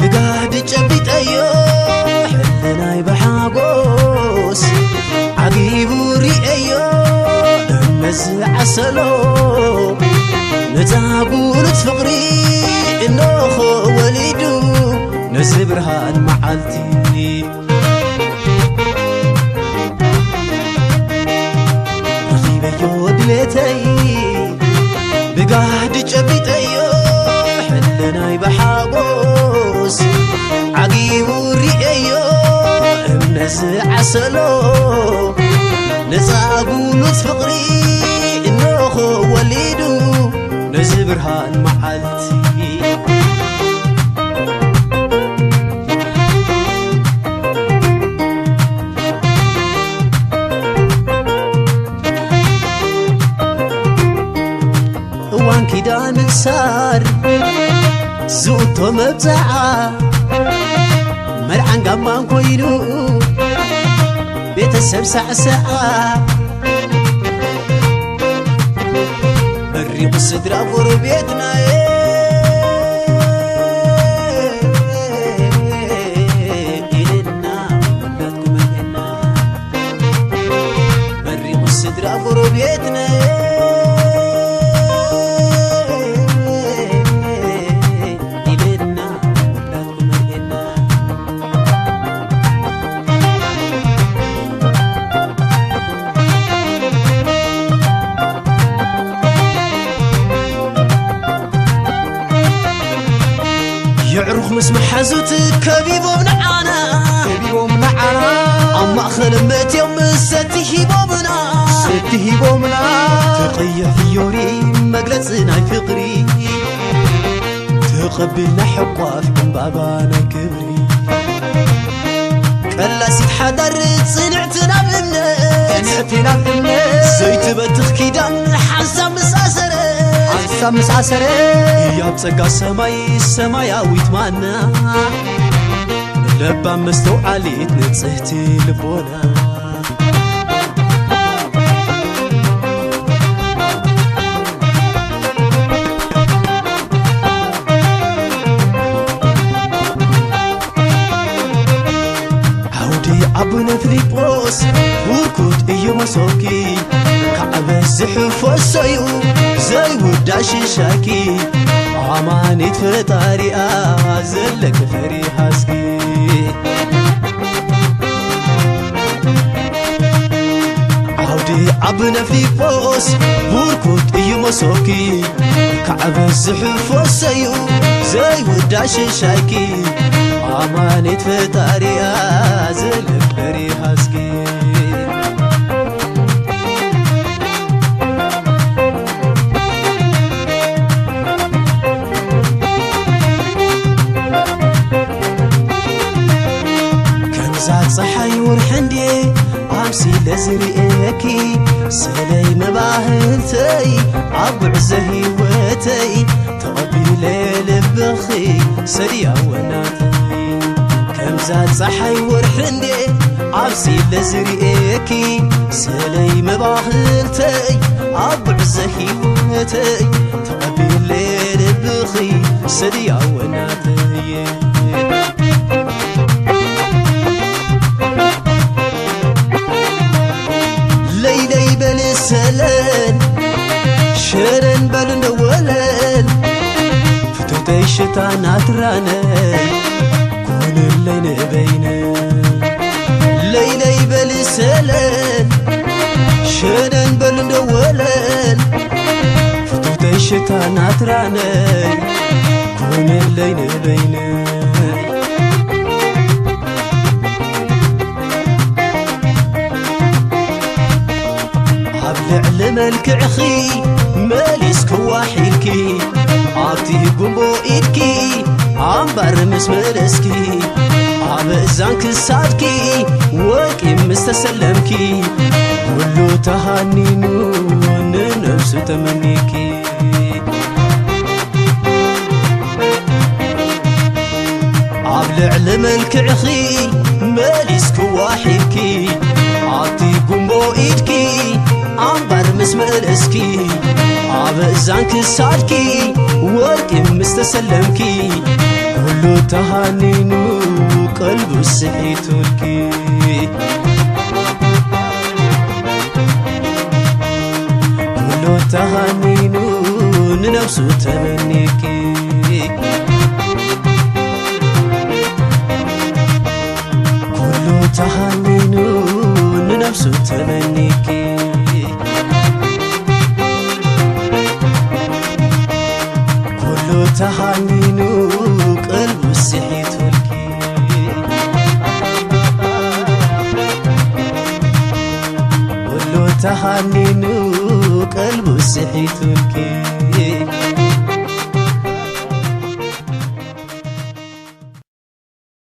ብጋህዲ ጨቢጠዮ ሕልናይ ብሓጎስ ዓጊቡ ርእየዮ እምነት ዝዓሰሎ ነዛ ጉሉት ፍቕሪ እንሆ ወሊዱ ነዚ ብርሃን መዓልቲ ረኺበዮ ድሌተይ ብጋህዲ ጨቢጠዮ ሕልናይ ብሓጎስ ዓጊቡ ርእየዮ እምነት ዝዓሰሎ ነዛ ጉሉት ፍቕሪ እንሆ ወሊዱ ነዚ ብርሃን መዓልቲ እዋን ኪዳን ምእሳር ዝእቶ መብፅዓ መርዓን ጋማን ኮይኑ ቤተሰብ ሳዕሰዓ መሪቑ ስድራ ጎረቤትና ኢልና ወላድኩም መርኤና መሪቑ ስድራ ጎረቤትና ኢልና ወላድኩም መርኤና የዕሩኽ ምስ መሓዙት ከቢቦም ንዓና ከቢቦም ንዓና ኣብ ማእኸል መትዮም ሰቲ ሂቦምና ሰቲ ሂቦምና ተቐይሕ ፍዮሪ መግለፂ ናይ ፍቕሪ ተቐቢልና ሕቋፍ ዕምባባ ናይ ክብሪ ቀላሲት ሓዳር ጽንዕቲ ናብ እምነት ጽንዕቲ ናብ እምነት ዘይትበትኽ ኪዳን ሓንሳብ ምስ ኣሰረ ሓንሳብ ምስ ኣሰረ ህያብ ጸጋ ሰማይ ሰማያዊት ማና ለባም መስተውዓሊት ንጽህቲ ልቦና ዓውዲ ኣቡነ ፊልጶስ ውርኩት እዩ መሶብኪ ካዕበ ዝሕፈሶ እዩ ዘይውዳ ሽሻኪ ኣማኒት ፈጣሪኣ ዘለኪ ፈሪሃስኪ ዓውዲ ኣቡነ ፊልጶስ ውርኩት እዩ መሶብኪ ካዕበ ዝሕፈሶ እዩ ዘይውዳ ሽሻይኪ ኣማኒት ፈጣሪኣ ዘለክበሪ ሃስኪ ከምዛ ፀሓይ ወርሒ እንድየ ኣምሲለ ዝርእየኪ ሰለይ መባህልተይ ኣብ ጉዕዞ ህይወተይ ተቐቢለ ልብኺ ሰድያ ወናተይ ከምዛ ፀሓይ ወርሒ እንድየ ኣምሲለ ዝርእየኪ ሰለይ መባህልተይ ኣብ ጉዕዞ ህይወተይ ተቐቢለ ልብኺ ሰድያ ወናተይ ለይለይ በል ሰለል ሸረን በል እንደወለል ፍቶተይ ሽታ ናትራነይ ኩንለይ ንበይነ ለይለይ በል ሰለል ሸረን በል እንደወለል ፍቶተይ ሽታ ናትራነይ ኩንለይ ንበይነ ኣብ ልዕሊ መልክዕኺ መሊስ ክዋሒልኪ ኣብቲ ጉንቦ ኢድኪ ኣምባር ምስ መለስኪ ኣብ እዛን ክሳድኪ ወርቂ ምስ ተሰለምኪ ኩሉ ተሃኒኑ ንነብሱ ተመኒኪ ኣብ ልዕሊ መልክዕኺ መሊስ ክዋሒልኪ ኣብቲ ጉንቦ ኢድኪ ኣምባር ምስ መለስኪ ኣብ እዛን ክሳድኪ ወርቂ ምስ ተሰለምኪ፣ ኩሉ ተሃኒኑ ቀልቡ ስሒቱልኪ። ኩሉ ተሃኒኑ ንነብሱ ተመኒኪ። ኩሉ ተሃኒኑ ንነብሱ ተመኒኪ። ኩሉ ተሃኒኑ ቀልቡ ስሒቱልኪ። ኩሉ ተሃኒኑ ቀልቡ ስሒቱልኪ።